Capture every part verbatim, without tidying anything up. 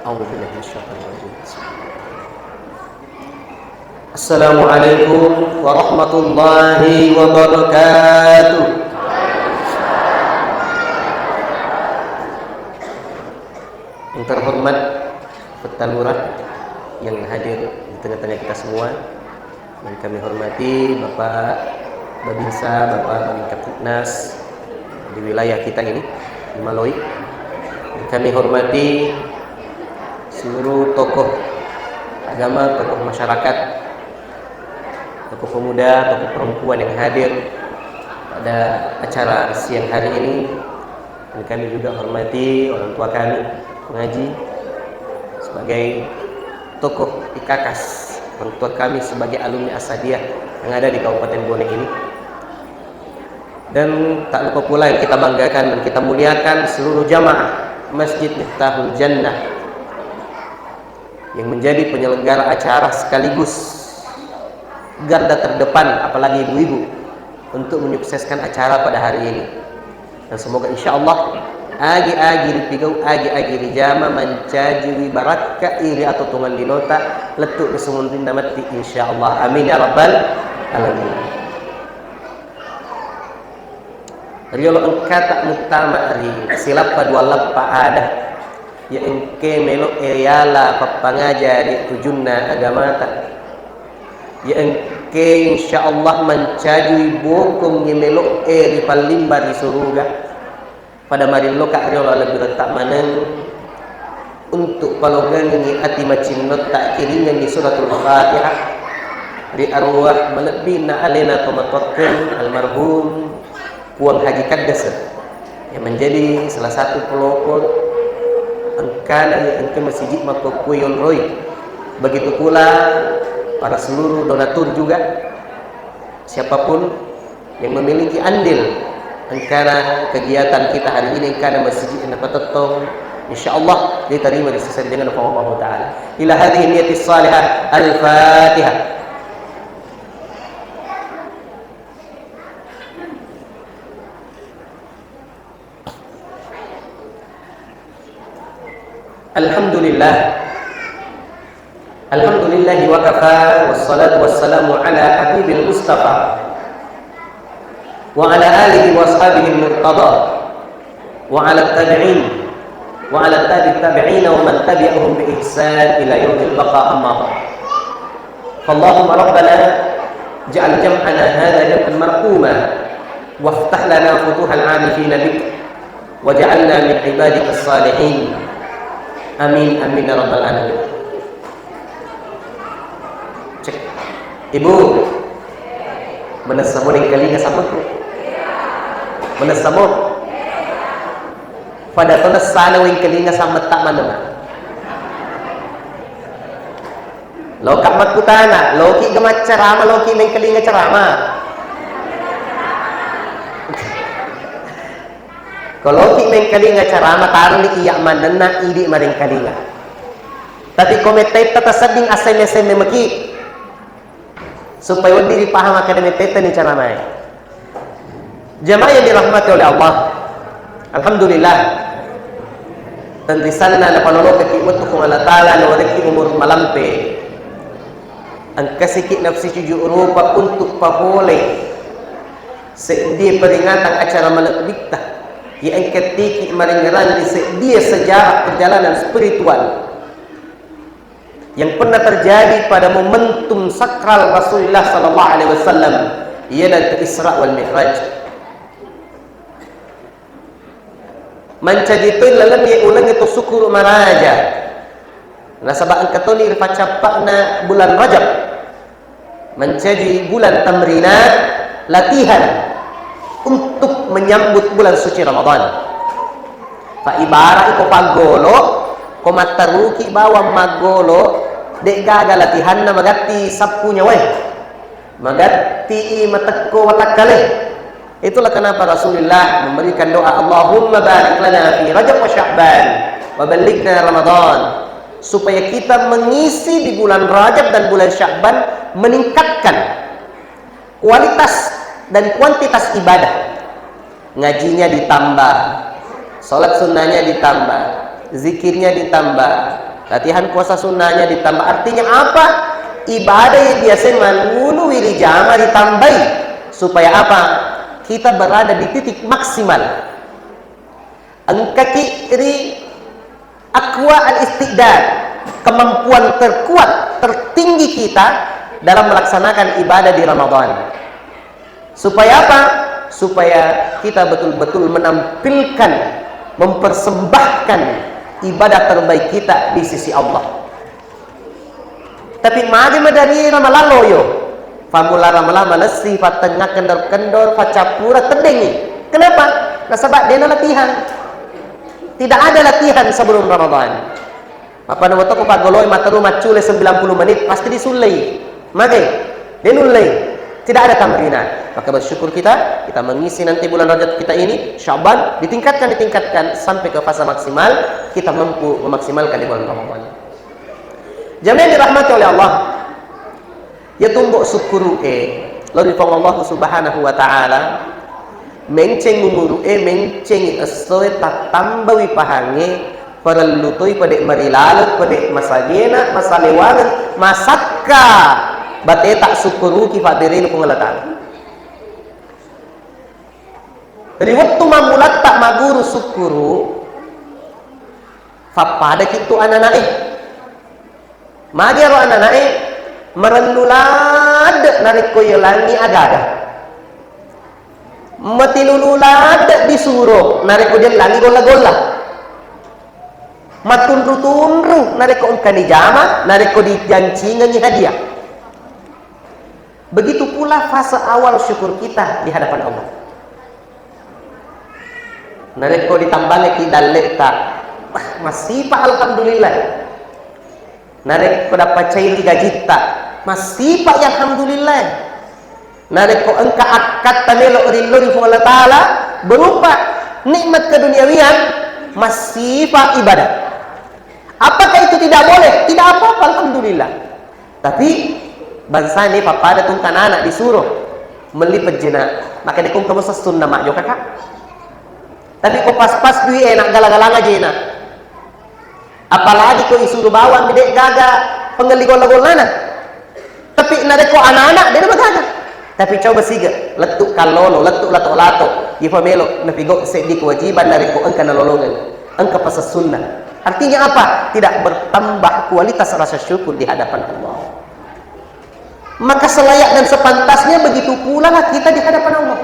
أعوذ بالله من الشيطان الرجيم. السلام عليكم ورحمة الله وبركاته. Yang terhormat Kota Lurah yang hadir di tengah-tengah kita semua, yang kami hormati Bapak Babinsa, Bapak Babinkamtibmas di wilayah kita ini, di Maloi. Yang kami hormati seluruh tokoh agama, tokoh masyarakat, tokoh pemuda, tokoh perempuan yang hadir pada acara siang hari ini. Dan kami juga hormati orang tua kami, pengaji, sebagai tokoh I K K S, orang tua kami sebagai alumni Asadiyah yang ada di Kabupaten Bone ini. Dan tak lupa pula yang kita banggakan dan kita muliakan seluruh jamaah Masjid Miftahul Jannah yang menjadi penyelenggara acara sekaligus garda terdepan, apalagi ibu-ibu, untuk menyukseskan acara pada hari ini. Dan semoga insya Allah agi-agi ripigau, agi-agi rijama, mancajiwi barakka iri atuongenna linota, lettu ri sumunrinna matti, insya Allah. Amin ya rabbal alamin. Riolo engkata muttama ri silappa dua lappa ada, ya engke melo e riala pappangaja di tujunna agamata. Ya engke insya Allah mancajui bokong e melo e ripallimba ri suruga. Pada marilloka riolo lebbi retta maneng untuk palongengi ati macinnotta, kiringengi suratul Fatihah ri arwah malebbina alena tomatoakkeng almarhum Puang Haji Kaddese yang menjadi salah satu pelopor engkana yang engka masiji makkukkuwe yonroi. Begitu pula para seluruh donatur juga, siapapun yang memiliki andil engkana kegiatan kita hari ini, engkana masiji napatettong, insya Allah diterima di sisi dengan Allah Ta'ala. Ila hadhihi niyatis salihah. Al-Fatihah. الحمد لله. الحمد لله وكفى، والصلاة والسلام على حبيب المصطفى وعلى آله وأصحابه المرتضى وعلى التابعين وعلى تابع التابعين ومن تبعهم بإحسان إلى يوم البقاء، أما بعد. فاللهم ربنا اجعل جمعنا هذا جمعا مرحوما، وافتح لنا فتوح العارفين بك، واجعلنا من عبادك الصالحين. آمين، آمين يا رب العالمين. Cek. Ibu, manessamo nengkalinga sammeku? Manessamo? Pada to nessana wengkalinga sammetta manenna. Loka makkutana, loki ga maccarama, loki mengkalinga carama? Ko loki mengkalinga carama, taroni iya manenna idi marengkalinga. Tapi ko mettaitta tasedding asemme-semme maki, supaya wedding ripaham akkeda mettaitta ni caramae. Jamaah yang dirahmati oleh Allah, alhamdulillah, tenrisanna napanolokaki wettu Puang Allah Ta'ala, nawerekki umur malampe. Engkasiki nafsi cuju rupa untuk papole seddie peringatan acara malebbitta, ya engka tiki marengngerang di seddie sejarah perjalanan spiritual yang pernah terjadi pada momentum sakral Rasulullah sallallahu alaihi wasallam, iyanaritu Isra wal Mi'raj. Mancaji toi laleng ye uleng itu sukuru maraja. Nasaba engka toni ripacappa'na bulan Rajab mancaji bulan tamrinat, latihan untuk menyambut bulan suci Ramadan. Fa ibarat iko paggolo, ko mattaruki bawang maggolo, de gaga latihanna magatti sappu nyawae. Magatti matekko watakkale. Itulah kenapa Rasulullah memberikan doa, "Allahumma barik lana fi Rajab wa Sya'ban, wa ballighna Ramadan." Supaya kita mengisi di bulan Rajab dan bulan Sya'ban, meningkatkan kualitas dan kuantitas ibadah. Ngajinya ditambah, salat sunnahnya ditambah, zikirnya ditambah, Latihan puasa sunnahnya ditambah. Artinya apa? Ibadah yang biasa manunu wirijama ditambahi. Supaya apa? Kita berada di titik maksimal. Engkaki ri aqwa al-isti'dad, kemampuan terkuat, tertinggi kita dalam melaksanakan ibadah di Ramadan. Supaya apa? Supaya kita betul-betul menampilkan, mempersembahkan ibadah terbaik kita di sisi Allah. Tapi magi madari Ramalang loyo. Fammula Ramalang malessi, fattengnga kendor-kendor, faccappura teddengngi. Kenapa? Nasaba dena latihan. Tidak ada latihan sebelum Ramadan. Apa nama toko paggoloi matteru maccule sembilan puluh menit, pasti disullei. Mage, denullei. Tidak ada tamrinat. Maka bersyukur kita, kita mengisi nanti bulan Rajab kita ini, Syaban, ditingkatkan, ditingkatkan sampai ke fase maksimal, kita mampu memaksimalkan di bulan Ramadan. Jamaah yang dirahmati oleh Allah, ya tumbuk syukuru e, lalu Puang Allah Subhanahu wa Ta'ala, menceng umuru e, menceng essoe, tattambawi pahange, parellu toi pade marilaleng, pade masagena, masalewangeng, masakka bateta sukkuruki fabberena Puang Allah Ta'ala. Ri wettu mammulatta maguru sukkuru, fappadaki tu anana'e. Magi aro anana'e, marellu ladde narekko yalangi agaga. Matilulu ladde disuro narekko diellangi golla-golla. Matunru-tunru narekko engka nijama, narekko dijancingengi hadiah. Begitu pula fase awal syukur kita di hadapan Allah. Narekko ditambangiki dalletta, wah, massipa alhamdulillah. Narekko dappa cairi gajitta, massipa ya alhamdulillah. Narekko engka akkatta melo rillo ri Puang Allah Ta'ala berupa nikmat keduniawian, massipa ibadah. Apakah itu tidak boleh? Tidak apa-apa, alhamdulillah. Tapi bangsana pappada tungka anak disuro melli pejjena, maka dikongka masa sunna majjo kakak. Tapi ko pas-pas dui enak gala-galanga jena. Apalagi ko isuru bawang de gaga pengelli golla-gollana. Tapi narekko anak-anak de magaga. Tapi coba siga, lettu kallolo, lettu lato-lato, ifa melo napigo seddi kewajiban narekko engka nalolongeng, engka pasessunna. Artinya apa? Tidak bertambah kualitas rasa syukur di hadapan Allah. Maka selayak dan sepantasnya begitu pula lah kita di hadapan Allah.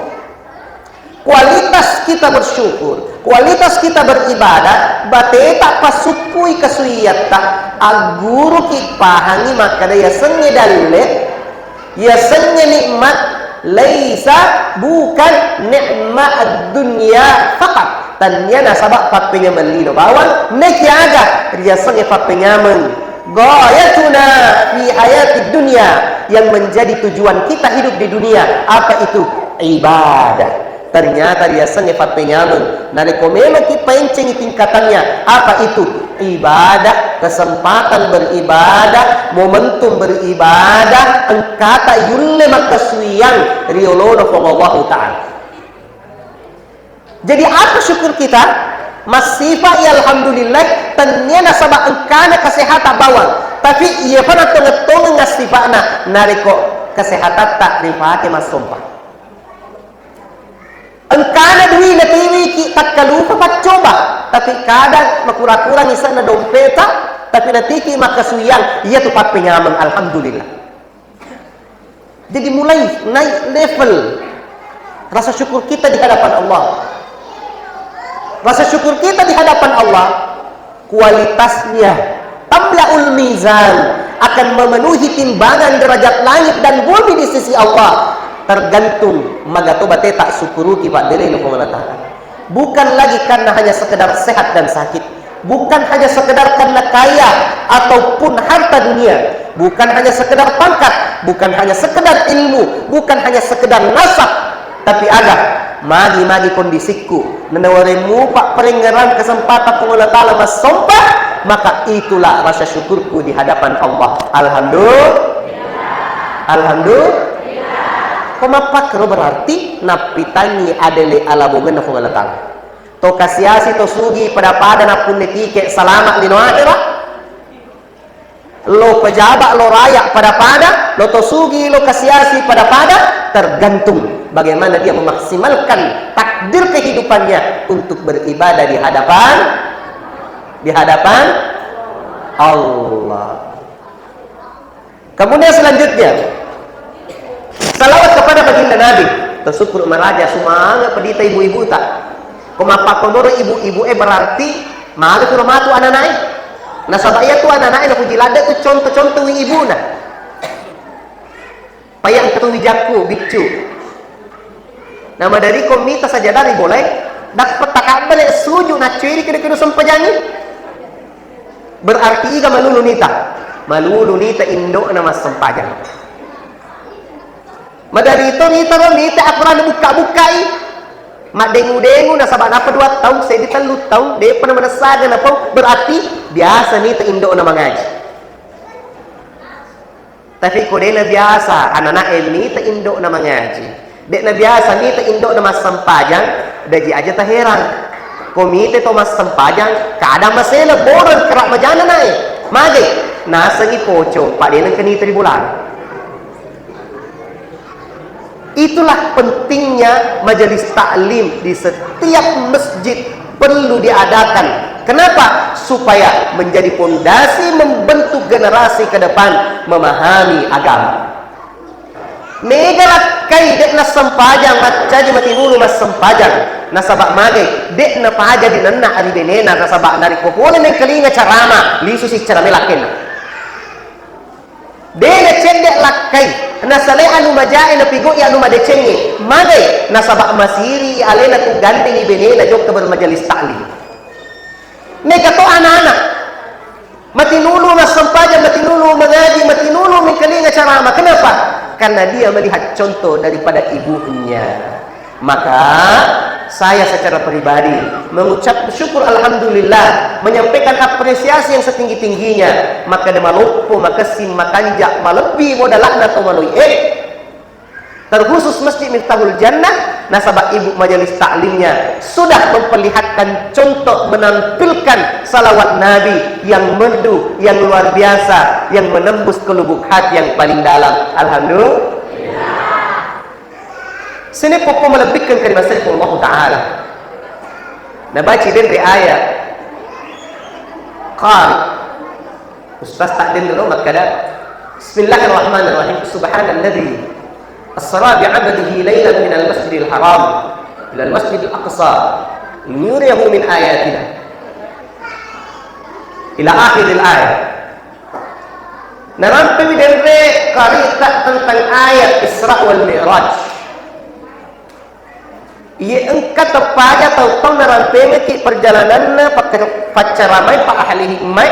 Kualitas kita bersyukur, kualitas kita beribadah, bateta pasuppui kasuiyatta, agguruki pahangi makkada yasengnge dalle, yasengnge nikmat, laisa, bukan nikmat dunia fakat. Tania nasaba pappenyameng lino bawang, nekiaga riasengnge pappenyameng. Ghayatuna fi hayatid dunya, yang menjadi tujuan kita hidup di dunia, apa itu? Ibadah. Ternyata riasengnge pappenyameng. Narekko memang kipaencengi tingkatannya, apa itu? Ibadah, kesempatan beribadah, momentum beribadah, engkata yulle makkasuwiyang ri yolona Puang Allahu Ta'ala. Jadi apa syukur kita? Massifa ya alhamdulillah, tennia nasaba engkana kesehatan bawang. Tapi iya pada tongeng-tongeng sifana narekko kesehatan tak ripake massompa. Engkana dui natiwiki takkalupa paccoba, tapi kadang makura-kurang isana dompeta, tapi natiki makkasuwiyang, iya tu pappenyameng, alhamdulillah. Jadi mulai naik level rasa syukur kita di hadapan Allah. Rasa syukur kita di hadapan Allah, kualitasnya tamla'ul mizan, akan memenuhi timbangan derajat langit dan bumi di sisi Allah, tergantung maga to bateta sukkuruki padderenna Puang Allah Ta'ala. Bukan lagi karena hanya sekedar sehat dan sakit, bukan hanya sekedar karena kaya ataupun harta dunia, bukan hanya sekedar pangkat, bukan hanya sekedar ilmu, bukan hanya sekedar nasab, tapi aga, magi-magi kondisikku, nanawareng mupa parengngerang kesempatan Puang Allah Ta'ala massompa, maka itulah rasa syukurku di hadapan Allah. Alhamdulillah. Alhamdulillah. Ko mappakkero berarti nappitangngi adele alabongenna Puang Allah Ta'ala. To kasiasi, to sugi, pada-pada nappunne tike salama lino akhirat. Lo pejabat, lo rakyat pada-pada, lo to sugi, lo kasiasi pada-pada, tergantung bagaimana dia memaksimalkan takdir kehidupannya untuk beribadah di hadapan, di hadapan Allah. Kemudian selanjutnya, salawat kepada baginda Nabi. Tersyukur maraja, semangat pedita ibu-ibu tak. Ko mappakkodoro ibu-ibu e berarti maga tu matu anak-anak e. Nasaba iya tu anak-anak e napuji ladde tu contoh-contoh wi ibuna. Payang tu wijakku biccu. Nama dari ko mita saja dari boleh dapat takabbale sujud naccuiri kira-kira sempajangi. Berarti iga malulu nita? Malulu nita indokna massempajang. Madari to nita ro nita aturan bukka-bukkai. Maddengu-dengu nasaba napa dua taung, seddi tellu taung, depa na manessaga napau, berarti biasa nita indokna mangaji. Tapi ko de'na biasa anak-anak e mita indokna mangaji, de'na biasa mita indokna massempajang, daji aja taherang. Ko mita to massempajang, kadang masela boreng kerak majana nae. Mage, nasengi pocong, padeneng kenita di bulan. Itulah pentingnya majelis taklim di setiap masjid perlu diadakan. Kenapa? Supaya menjadi fondasi membentuk generasi ke depan memahami agama. Mega lakkai de'na sempajang, maccaji matinulu massempajang. Nasaba magai, de'na paja dinenna ri benena, nasaba narekko pole mengkalinga carama, lisu si carama lakkainna. De nacedde lakkai, nasale anu majae napigoi anu madecengnge. Magai, nasaba masiri alena tu gandingi benena jokka bermajelis taklim. Mega to anak-anak. Matinulu massempajang, matinulu mengaji, matinulu mengkalinga carama. Kenapa? Karena dia melihat contoh daripada ibunya. Maka, saya secara pribadi mengucap syukur alhamdulillah, menyampaikan apresiasi yang setinggi-tingginya. Maka de maloppo, makessing, makanja, malebbi modalakna to maloi'e. Terkhusus Masjid Miftahul Jannah, nasaba ibu majelis taklimnya sudah memperlihatkan contoh menampilkan salawat Nabi yang merdu, yang luar biasa, yang menembus ke lubuk hati yang paling dalam. Alhamdulillah. Sini popo melebbikkan kalimat Allah Ta'ala. Nabaci denre ayat. Qari. Ustaz tak denre lo makkada. Bismillahirrahmanirrahim. Subhanalladzi asra bi'abdihi lailan minal masjidil haram ilal masjidil aqsa liyuriyahu min ayatina. Ila akhiril ayat. Narampewi denre qarita tentang ayat Isra wal Mi'raj. Iye engka teppaja tau-tau narampengekki perjalananna pakka-, paccaramai pa ahli hikmai,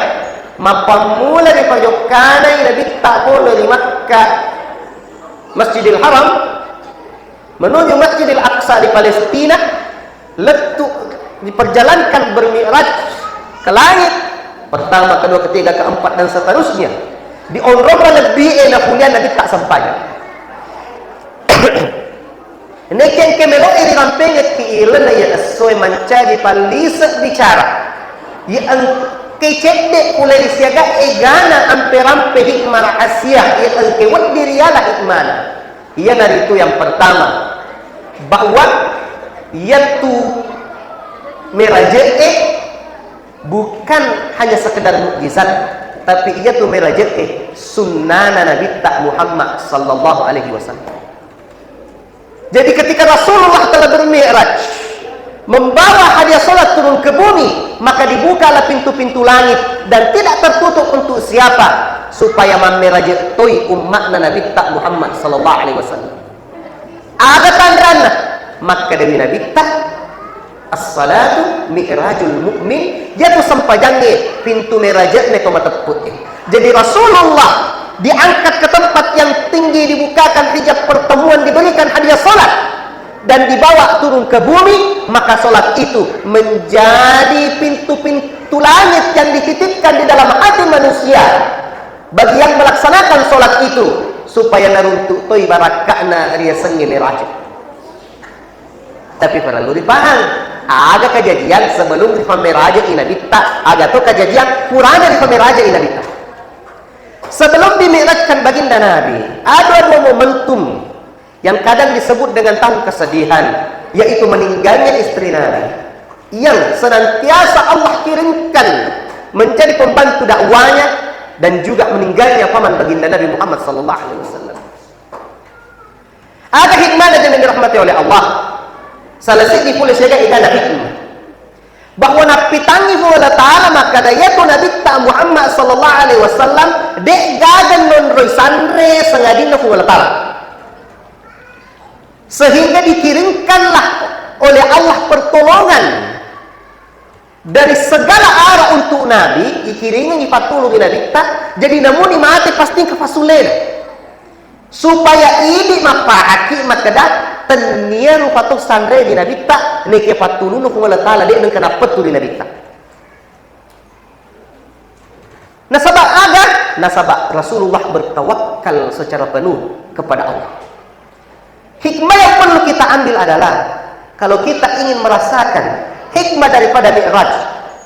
mappammula ri pajokkanai Nabitta pole ri Makkah, Masjidil Haram, menuju Masjidil Aqsa di Palestina, lettu diperjalankan bermi'raj ke langit, pertama, kedua, ketiga, keempat, dan seterusnya. Di onrong lebbi e na kuliah Nabitta sempajang. Nekke engke melo'i rirampengekki ilenna iya essoe mancaji pallise bicara. Iya engke cedde pole ri siaga egana ampe-rampe hikmah rahasia, iya engke weddi riala hikmana. Iyanaritu yang pertama, bahwa iyatu meraje'e bukan hanya sekedar mukjizat, tapi iyatu meraje'e sunnana Nabitta Muhammad sallallahu alaihi wasallam. Jadi ketika Rasulullah telah bermi'raj, membawa hadiah salat turun ke bumi, maka dibukalah pintu-pintu langit dan tidak tertutup untuk siapa, supaya mammeraje toi ummatna Nabitta Muhammad sallallahu alaihi wasallam. Aga tanranna? Makkedami Nabitta, "As-salatu mi'rajul mu'min," iyatu sempajangnge pintu meraje'na to mateppu'e. Jadi Rasulullah diangkat ke tempat yang tinggi, dibukakan hijab pertemuan, diberikan hadiah salat, dan dibawa turun ke bumi, maka salat itu menjadi pintu-pintu langit yang dititipkan di dalam hati manusia bagi yang melaksanakan salat itu, supaya naruntuk toi barakka'na riasengnge meraje. Tapi perlu dipaham, aga kejadian sebelum ripammeraje i Nabitta, aga to kejadian purana ripammeraje i Nabitta. Sebelum dimi'rajkan baginda Nabi, ada dua momentum yang kadang disebut dengan tahun kesedihan, yaitu meninggalnya istri Nabi, yang senantiasa Allah kirimkan menjadi pembantu dakwanya, dan juga meninggalnya paman baginda Nabi Muhammad sallallahu alaihi wasallam. Aga hikmana, jamaah yang dirahmati oleh Allah? Salah siddi pole siaga egana hikmah bahwa nappitangngi Puang Allah Ta'ala makkeda, iyatu Nabitta Muhammad sallallahu alaihi wasallam de' gaga nonroi sanre sangadinna Puang Allah Ta'ala. Sehingga dikirimkanlah oleh Allah pertolongan dari segala arah untuk Nabi, ikiringengngi pattulungi Nabitta, jadi namuni mate pasti engka passullena. Supaya idi mappahaki makkeda, tennia rupa to sanre di Nabitta, neke pattulunna Puang Allah Ta'ala, de' nengka nappettu ri Nabitta. Nasaba aga? Nasaba Rasulullah bertawakal secara penuh kepada Allah. Hikmah yang perlu kita ambil adalah, kalau kita ingin merasakan hikmah daripada Mi'raj,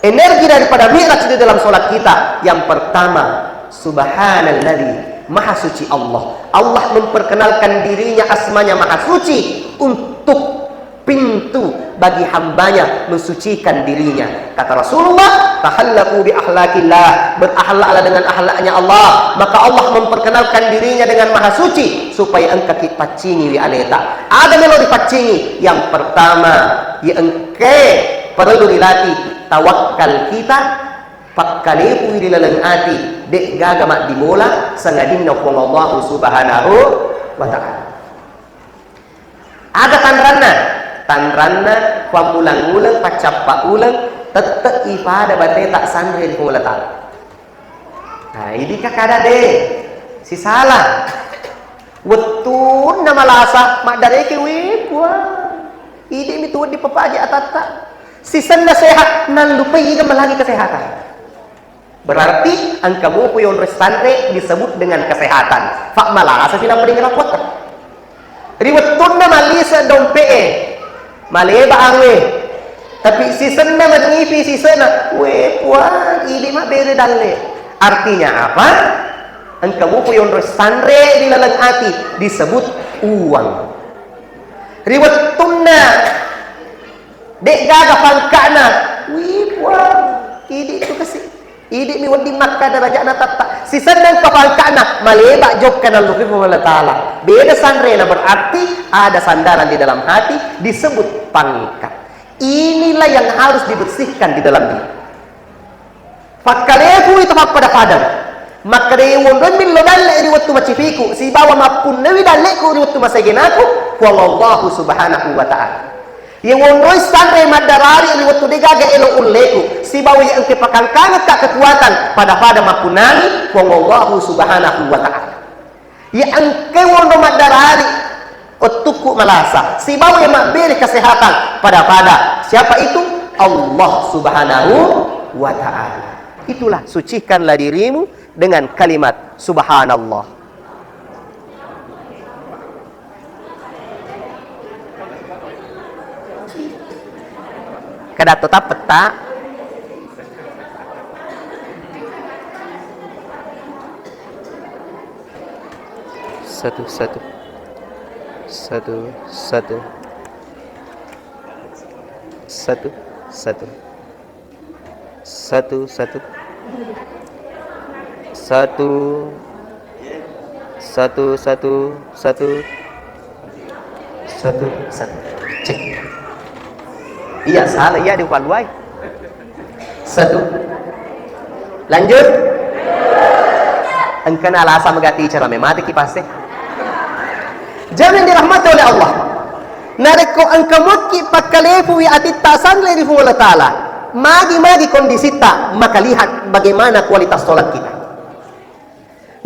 energi daripada Mi'raj di dalam sholat kita, yang pertama, Subhanalladzi, Maha Suci Allah. Allah memperkenalkan dirinya, asmanya Maha Suci, untuk pintu bagi hambanya mensucikan dirinya. Kata Rasulullah, "Takhallaqu bi akhlaqillah." Berakhlaklah dengan akhlaknya Allah. Maka Allah memperkenalkan dirinya dengan Maha Suci supaya engka ki paccingi wi aleta. Aga melo dipaccingi? Yang pertama, ya engke perlu dilatih tawakkal kita, pakkalepu ri laleng ati, de' gaga maddimola sangadinna Puang Allah Subhanahu wa Ta'ala. Aga tanranna? Tanranna pammulang uleng, paccappa uleng, tette'i pada bateta sanre ri Puang Allah Ta'ala. Nah, idi ka kada de' sisala. Wettunna malasa, maddareke, we, Puang. Idi mi tu wedding papaja atatta. Sisenna sehat, nallupai iga malangi kesehatan. Berarti engka mupu yonroi sanre disebut dengan kesehatan. Fa malasa pi nappa dingin lakuatta. Ri wettunna malise dompe'e, maleba angnge. Tapi sisenna manyipi sisena, we Puang, idi mabbere dalle. Artinya apa? Engka mupu yonroi sanre di laleng ati disebut uang. Ri wettunna de' gaga pangka'na, we Puang, idi tu kasi. Idi mi wedding makkeda daraja'na tatta. Sisenna engka pangka'na, maleba jokka nallupai Puang Allah Ta'ala. Beda sanrena, berarti ada sandaran di dalam hati, disebut pangkat. Inilah yang harus dibersihkan di dalam diri. Pakkalefui to pappada-pada. Makkeda, wonroi millo dalle ri wettu macipiku, sibawa mappunnawi dalleku ri wettu masegenaku, Puang Allahu Subhanahu wa Ta'ala. Ye wonroi sanre maddarari ri wettu degaga elo ulleku, sibawa ye engke pakangkangekka kekuatan pada-pada mappunnangi Puang Allahu Subhanahu wa Ta'ala. Ye engke wonro maddarari wettukku malasa, sibawa ye mabbere kesehatan pada-pada. Siapa itu? Allah Subhanahu wa Ta'ala. Itulah, sucikanlah dirimu dengan kalimat Subhanallah. Kada to tappetta. Satu, satu. Satu, satu. Satu, satu. Satu, satu. Satu. Satu, satu, satu. Satu, satu. Cek. Iya, salah. Iya, diupaluai. Satu. Lanjut. Engkana lasa magati cara memati kipase. Jamaah yang dirahmati oleh Allah. Narekko engka muakki pakkalefui atitta sanre ri Puang Allah Ta'ala, magi-magi kondisitta, maka lihat bagaimana kualitas sholat kita.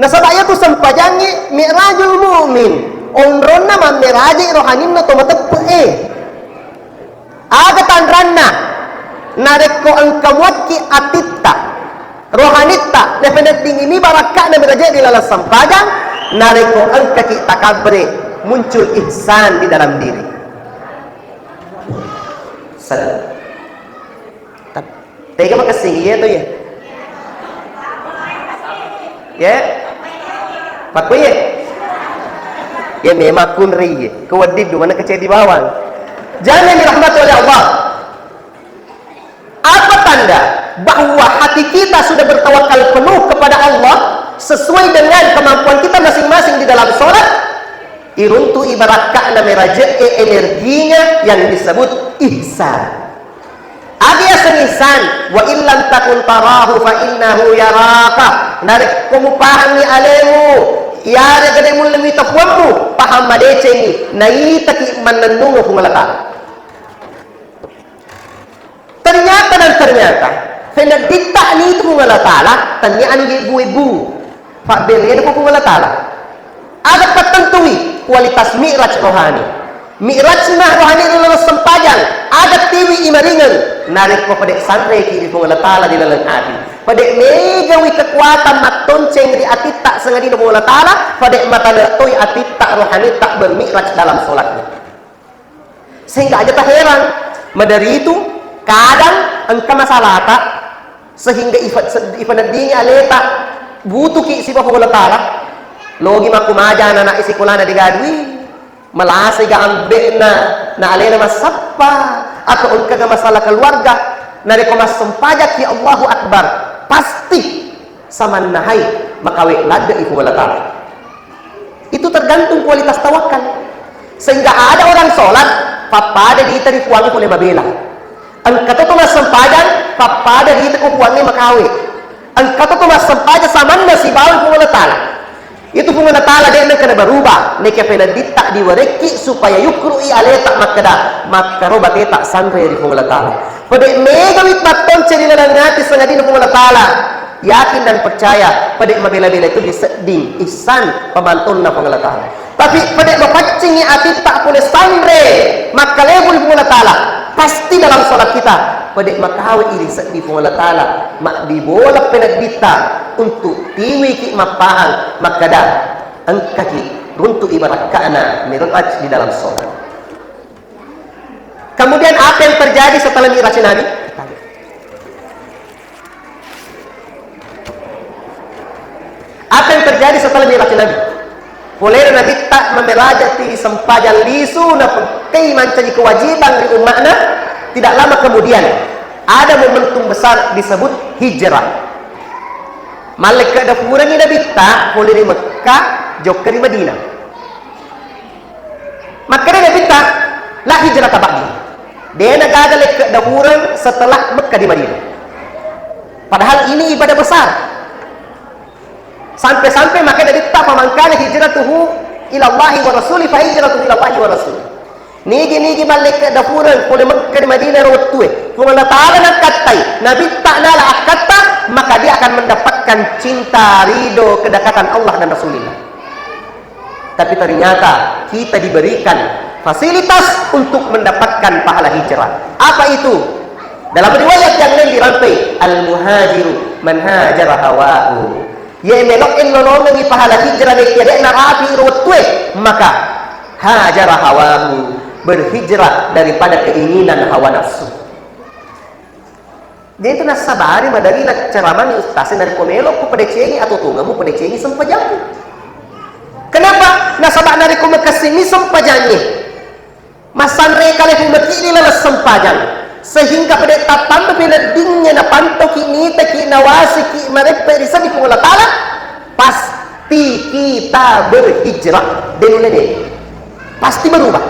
Nasaba iyatu sempajangnge mi'rajul mu'min, onronna mammeraji rohaninna to mateppe'e. Aga tanranna? Narekko engka muakki atitta, rohanitta, napeneddingi mi barakka'na miraja di laleng sempajang, narekko engkaki takabbere, muncul ihsan di dalam diri. Sadar. Tap-, tega makessing, iya to, iya? Ye? Pakkoye? Ya memang kunri, kewedding dua mana kecil di bawang. Jangan dirahmati oleh Allah. Apa tanda bahwa hati kita sudah bertawakal penuh kepada Allah sesuai dengan kemampuan kita masing-masing di dalam sholat? Iruntu'i barakka'na meraje'e energinya yang disebut ihsan. Aga yaseng ihsan, "Wa illam takun tarahu fa innahu yaraka." Narekko mupahangngi alemu, iyarega de mulle mita puammu, pahang madecengi, naitaki mannennungeng Puang Allah Ta'ala. Ternyata dan ternyata, fenedditta nitu Puang Allah Ta'ala, tennia anu ibu-ibu. Fabberena ko Puang Allah Ta'ala. Aga pattentui kualitas mi'raj rohani. Mi'rajna rohani ri laleng sempajang, aga tiwi imaringeng, narekko pede sanreki ri Puang Allah Ta'ala di laleng ati. Pede megawi kekuatan mattonceng ri atitta sengadina Puang Allah Ta'ala, pede matana toi atitta rohanitta bermi'raj dalam sholatnya. Sehingga aja taherang, madari itu kadang engka masalahta sehingga ifa-, ifaneddingi aleta butuki sipa Puang Allah Ta'ala. Logi makkumaja anak-anak isikolana digadui, malasai ga ambe'na, na alena massappa, atau engka ga masalah keluarga, narekko massempajakki Allahu Akbar, pasti samanna hai makawe ladde'i Puang Allah Ta'ala. Itu tergantung kualitas tawakal. Sehingga ada orang sholat, pappada diita ri Puangnge pole mabela. Engka to massempajang, pappada diita ko Puangnge makawe. Engka to massempajang samanna sibawa Puang Allah Ta'ala. Itu Puang Allah Ta'ala de nengka naberubah, neke penedditta diwarekki supaya yukru'i aleta makkeda, makkaro bateta sanre ri Puang Allah Ta'ala. Pede megawi pattonce ri laleng ati sengadina Puang Allah Ta'ala. Yakin dan percaya, pede mabela-bela itu disedding ihsan pamantonna Puang Allah Ta'ala. Tapi pede mapaccingi atitta pole sanre, makkalebui Puang Allah Ta'ala. Pasti dalam sholat kita, pede makawe iri seddi Puang Allah Ta'ala, maddibola penedditta untuk tiwiki mappahang, makkeda, engkaki runtu ibarakka'na mi'raj di dalam sholat. Kemudian apa yang terjadi setelah Mi'raj Nabi? Apa yang terjadi setelah Mi'raj Nabi? Polena Nabitta mamerajati sempajang lisu, napekkai mancaji kewajiban ri umma'na. Tidak lama kemudian, ada momentum besar disebut hijrah. Mallekka dafurengngi Nabitta pole ri Mekkah, jokka ri Madinah. Makkeda Nabitta, "La hijrata ba'di." Dena gaga lekke dahureng setelah Mekka di Madinah. Padahal ini ibadah besar. Sampai-sampai makkeda Nabitta, "Faman kana hijratuhu ilallahi wa rasuli, fa hijratuhu ilallahi wa rasuli." Nigi-nigi mallekke dahureng pole Mekka di Madinah ro wettue. Puang Allah Ta'ala nakkattai, Nabitta nala akkatta, maka dia akan mendapatkan cinta, ridho, kedekatan Allah dan Rasulullah. Tapi ternyata kita diberikan fasilitas untuk mendapatkan pahala hijrah. Apa itu? Dalam riwayat yang lain dirampai, "Al-muhajiru man hajara hawahu." Ye melok e lolongengi pahala hijrah, nekia de narapi ro wettue, maka hajara hawahu, berhijrah daripada keinginan hawa nafsu. Jadi itu nassabari madari naccaramani ustaz, narekko melo ku pedecengi atau tungamu pedecengi sempajammu. Kenapa? Nasaba narekko makessimi sempajangnge, masanre kale pu mekini laleng sempajang, sehingga pede tattamba peneddingnge napantoki, nitaki, nawasiki, mareppe ri seddi Puang Allah Ta'ala, pasti kita berhijrah. Denule de. Pasti berubah.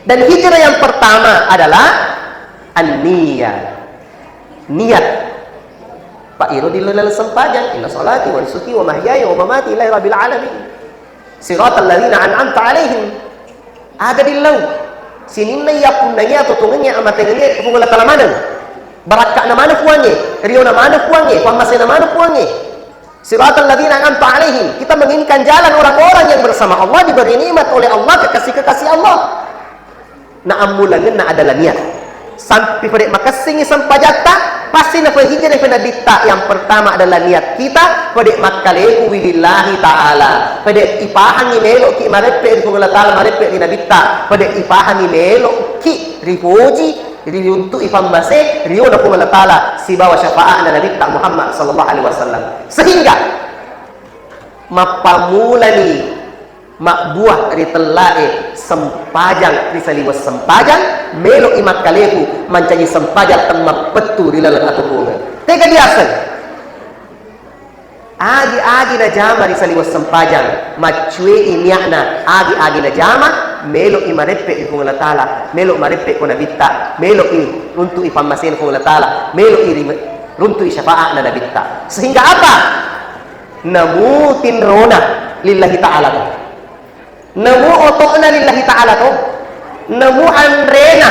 Dan hijrah yang pertama adalah an-niyah. Niat. Pak iro di laleng sempajang, "Inna salati wa nusuki wa mahyaya wa mamati lillahi rabbil alamin. Siratal ladzina an'amta alaihim." Aga dillau. Sininna iya punnangi atau tungengi amatengengi Puang Allah Ta'ala maneng. Barakka'na maneng Puangnge, riona maneng Puangnge, pammasena maneng Puangnge. Siratal ladzina an'amta alaihim. Kita menginginkan jalan orang-orang yang bersama Allah, diberi nikmat oleh Allah, kekasih-kekasih Allah. Naammulangenna adalah niat. Sampai pede makessingi sempajatta, pasti napahijrah ri Nabitta. Yang pertama adalah niat kita, pede makkaleku lillahi ta'ala. Pede ipahangi meloki mareppe ri Puang Allah Ta'ala, mareppe ri Nabitta. Pede ipahangi meloki ripoji, riuntu'i pammase, riona Puang Allah Ta'ala, sibawa syafaatna Nabitta Muhammad sallallahu alaihi wasallam. Sehingga Mappammulani mabbuah ri tellae sempajang ri saliweng sempajang, melo'i makkaleku mancaji sempajang temmappettu ri laleng atuwongeng. Tega diaseng? Agi-agi najama ri saliweng sempajang, maccue'i nia'na, agi-agi najama, melo'i mareppe' ri Puang Allah Ta'ala, melo' mareppe' ko Nabitta, melo'i runtu'i pammasena Puang Allah Ta'ala, melo'i ri-, runtu'i syafa'atna Nabitta. Sehingga apa? Namu tinrona lillahi ta'ala to. Namu oto'na lillahi ta'ala to. Namu anrena,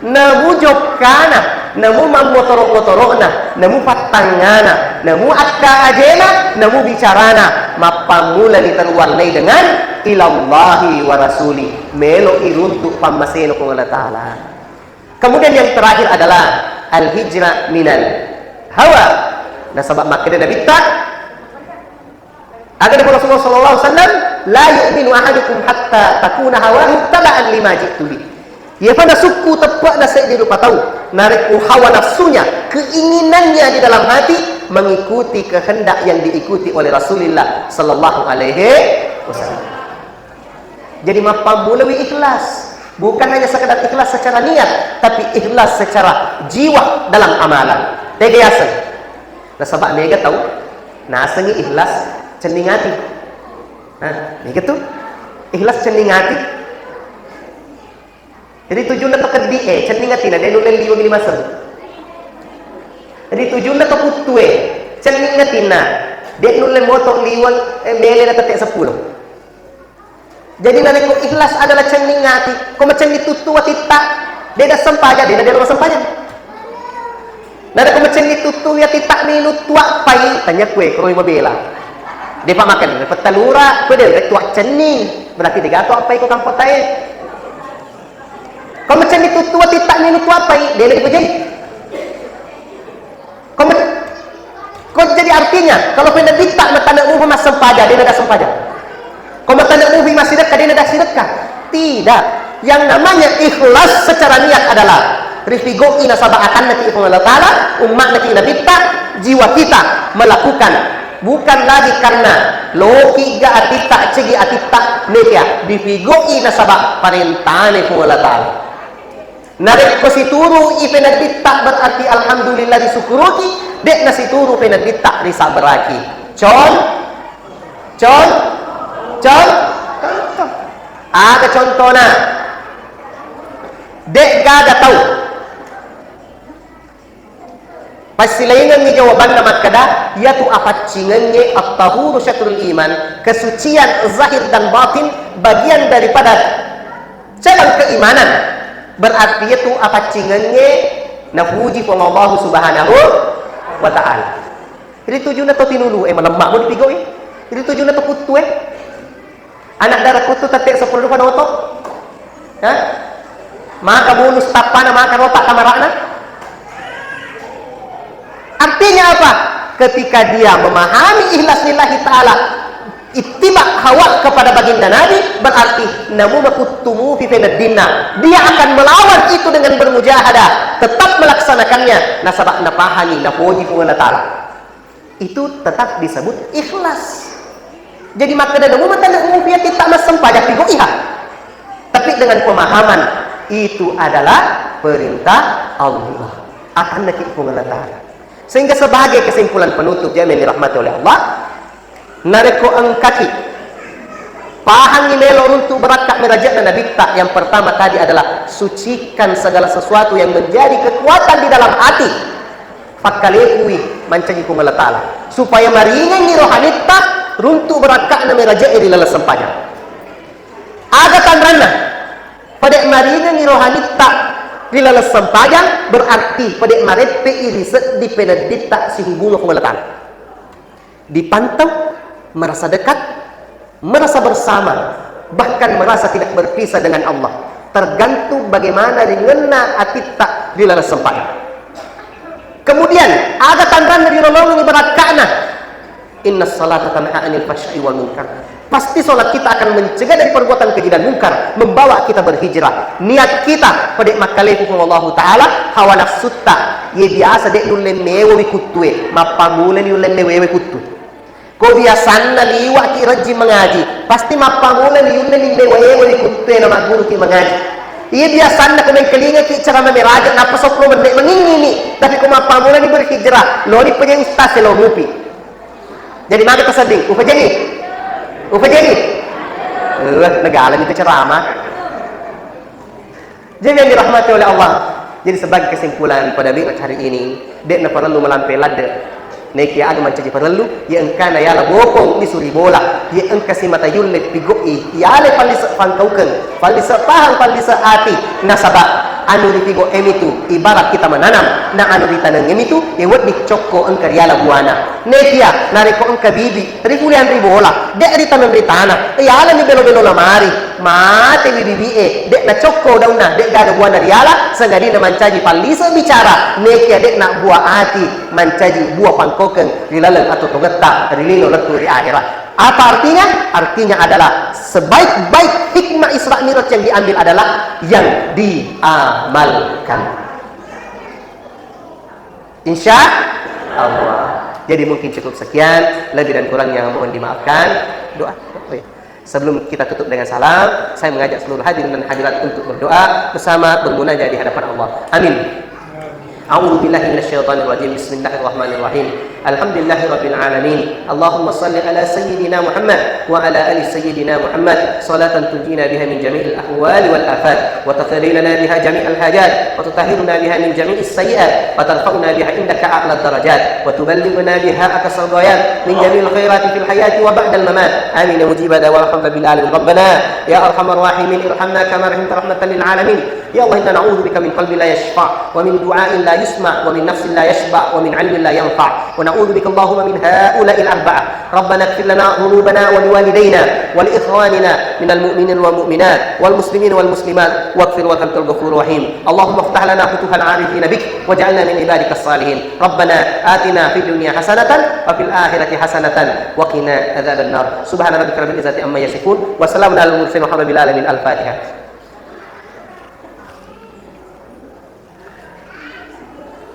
namu jokkana, namu mammotoro'-motoro'na, namu pattangngana, namu akka ajena, namu bicarana, mappammulani taruwallei dengan ilallahi wa rasuli, melo iruntu' pammasena Puang Allah Ta'ala. Kemudian yang terakhir adalah al-hijrah minal hawa. Nasaba makkeda Nabitta, aga dappa Rasulullah sallallahu alaihi wasallam, "La yu'minu ahadukum hatta takuna hawahu taba'an lima ji'tu bih." Iyapa nasukku teppe'na seddi rupa tau, narekko hawa nafsunya, keinginannya di dalam hati mengikuti kehendak yang diikuti oleh Rasulullah sallallahu alaihi wasallam. Jadi, mappammulawi ikhlas. Bukan hanya sekedar ikhlas secara niat, tapi ikhlas secara jiwa dalam amalan. Tega yaseng? Nasaba mega tau nasengi ikhlas cenning ati. Nah, mega tu. Ikhlas cenning ati. Jadi tujunna to keddi e, cenning atina, de nulle liweng lima seru. Jadi tujunna to puttu e, cenning atina, de nulle moto liweng, eh, mele na tette seppulo. Jadi narekko ikhlas adalah cenning ati, ko macenning tuttu watitta, de da sempajang, de na de sempajang. Narekko macenning tuttu watitta minuttu appai, tanya kue, koroi mabela. Depa makan, petta lura, kue de tu cenning, berarti de gato appai ko kampota e. Ko macenning tuttu watitta minuttu appai, de na dipajai. Ko me-, ko jadi artinya, kalau pendapitta matane mufi massempajang, de na da sempajang. Ko matane mufi massidekka, de na da sidekka. Tidak. Yang namanya ikhlas secara niat adalah rifigo'i nasaba atanna ki Puang Allah Ta'ala, ummatna ki Nabitta, jiwa kita melakukan. Bukan lagi karena loki ga atitta, cegi atitta, nekia difigo'i nasaba parentane Puang Allah Ta'ala. Narekko situru i penedditta berarti alhamdulillah risukkuruki, de'na situru penedditta risabaraki. Con-, con-, con-, contoh. Aga contona? De'gaga tau. Passilaingengngi jawabanna makkeda, iyatu apaccingengnge at-tahuru syatrul iman, kesucian zahir dan batin bagian daripada cabang keimanan. Berarti iyatu apaccingengnge napuji Puang Allah Subhanahu wa Ta'ala. Ri tujunna to tinulu e malemma mo dipigau e. Ri tujunna to puttu e. Anak dara kuttu tette seppulo rupa noto. Hah? Maka bulus tappana, maka rotak kamarana. Artinya apa? Ketika dia memahami ikhlas lillahi ta'ala, ittiba hawa kepada baginda Nabi, berarti namu makuttumu fi feneddinna. Dia akan melawan itu dengan bermujahadah, tetap melaksanakannya. Nasaba napahami, napoji Puang Allah Ta'ala. Itu tetap disebut ikhlas. Jadi makkeda namu matane mufi atitta massempajang, pigo iha. Tapi dengan pemahaman itu adalah perintah Allah. Akan naki Puang Allah Ta'ala. Sehingga sebagai kesimpulan penutup, jamaah yang dirahmati oleh Allah, narekko engkaki pahangi melo runtu berakka merajakna nabitta, yang pertama tadi adalah sucikan segala sesuatu yang menjadi kekuatan di dalam hati. Pakkalekui mancaji Puang Allah Ta'ala supaya maringengngi rohanitta runtu berakka'na meraja'i ri laleng sempajang. Aga tanranna? Pade' maringengngi rohanitta ri laleng sempajang, berarti pade' mareppe'i ri seddi penedditta sihubungan Puang Allah Ta'ala. Dipantau, merasa dekat, merasa bersama, bahkan merasa tidak berpisah dengan Allah. Tergantung bagaimana ringenna atitta ri laleng sempajang. Kemudian, aga tanranna rilolongengngi berakka'na? Inna salata tanha anil fahsya'i wal munkar. Pasti salat kita akan mencegah dari perbuatan keji dan mungkar, membawa kita berhijrah. Niat kita pade' makkaleku Puang Allahu Ta'ala, hawa nafsutta, ye biasa de' nulle mewewi kuttue, mappamulani ulle mewewe kuttu. Ko biasanna liwa'ki rejjing mangaji, pasti mappamulani yulle limme waewe ri kuttue na magguruki mangaji. Iya biasanna ko mengkalingaki ceramah meraja nappa seppulo menne' mangingini, tapi ko mappamulani berhijrah, loni pajai ustaz e lo mupi. Jadi maga tasedding, upajengi? Upajengi? Eh, negalani tu ceramah. Jadi yang dirahmati oleh Allah. Jadi sebagai kesimpulan pada Mi'raj hari ini, de'na parellu malampe ladde. Nekia anu mancaji parellu, ya engkana yala bokong misuri bola, ya engka simata yulle pigo'i, yale pallise pangkaukeng, pallise pahang, pallise ati, nasaba anu ripigo emitu ibarat kita menanam, na anu ritaneng emitu, ya wedding cokko engka riala buana. Nekia narekko engka bibi, ripuliang ri bola, de' ritaneng ri tana, yalani belo-belo lamari, matewi bibi'e, de'na cokko daunna, de'gaga buana riala, sangadinna mancaji pallise bicara, nekia de'na bua ati, mancaji bua pangkaukeng ri laleng atau tongetta ri lino lettu ri akhirat. Apa artinya? Artinya adalah sebaik-baik hikmah Isra Mi'raj yang diambil adalah yang diamalkan. Insya Allah. Jadi mungkin cukup sekian, lebih dan kurangnya mohon dimaafkan. Doa. Oh, iya. Sebelum kita tutup dengan salam, saya mengajak seluruh hadirin dan hadirat untuk berdoa bersama, bermunajat di hadapan Allah. Amin. أعوذ بالله من الشيطان الرجيم. بسم الله الرحمن الرحيم. الحمد لله رب العالمين. اللهم صل على سيدنا محمد وعلى آل سيدنا محمد، صلاة تنجينا بها من جميع الأهوال والآفات، وتقضي لنا بها جميع الحاجات، وتطهرنا بها من جميع السيئات، وترفعنا بها عندك أعلى الدرجات، وتبلغنا بها أقصى الغايات من جميع الخيرات في الحياة وبعد الممات. آمين مجيب دعوات رب العالمين. ربنا يا أرحم الراحمين، ارحمنا كما رحمت رحمة للعالمين. يا الله، إنا نعوذ بك من قلب لا يشبع، ومن دعاء لا يسمع، ومن نفس لا يشبع، ومن علم لا ينفع. ونعوذ بك اللهم من هؤلاء الأربعة. ربنا اغفر لنا ذنوبنا ولوالدينا ولإخواننا من المؤمنين والمؤمنات والمسلمين والمسلمات واغفر وأنت الغفور الرحيم. اللهم افتح لنا فتوح العارفين بك واجعلنا من عبادك الصالحين. ربنا آتنا في الدنيا حسنة وفي الآخرة حسنة وقنا عذاب النار. سبحان ربك رب العزة عما يصفون وسلام على المرسلين والحمد لله رب العالمين. الفاتحة.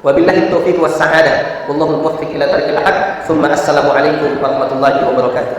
وبالله التوفيق والسعادة، والله الموفق إلى طريق الحق، ثم السلام عليكم ورحمة الله وبركاته.